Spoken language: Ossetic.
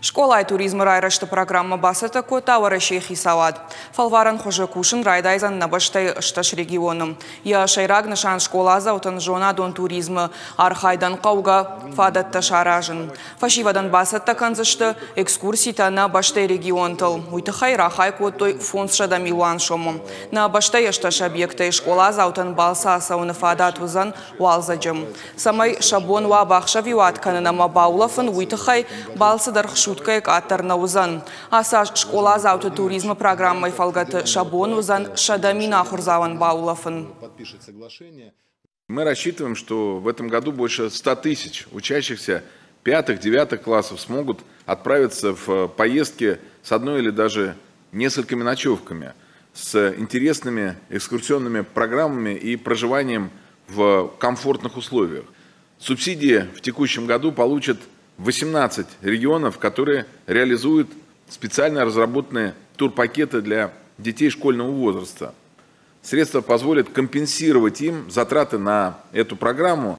Скъолайы туризмы райрӕзты программӕ бацӕттӕ кодта Уӕрӕсейы хицауад. Фӕлварӕн хуызы кусын райдайдзӕн нӕ бӕстӕйы 18 регионы. Йӕ сӕйраг нысан скъоладзаутӕн зонадон туризмы архайдӕн хъӕугӕ фадӕттӕ саразын. Фӕсивӕдӕн бацӕттӕ кӕндзысты экскурситӕ нӕ бӕстӕйы регионтыл. Уый тыххӕй рахай кодтой 500 милуан сомы. Нӕ бӕстӕйы 18 объектӕй скъоладзаутӕн балцы ацӕуыны фадат уыдзӕн уалдзӕджы. Цӕмӕй сӕ бон уа бахсӕвиуат кӕнын ӕмӕ баулӕфын, уый тыххӕй балцы дӕр суткӕйы къаддӕр нӕ уыдзӕн. Ацы аз скъоладзауты туризмы программӕйы фӕлгӕты сӕ бон уыдзӕн 100 000 ахуырдзауӕн баулӕфын. Мы рассчитываем, что в этом году больше 100 тысяч учащихся пятых, девятых классов смогут отправиться в поездки с одной или даже несколькими ночевками, с интересными экскурсионными программами и проживанием в комфортных условиях. Субсидии в текущем году получат 18 регионов, которые реализуют специально разработанные турпакеты для детей школьного возраста. Средства позволят компенсировать им затраты на эту программу.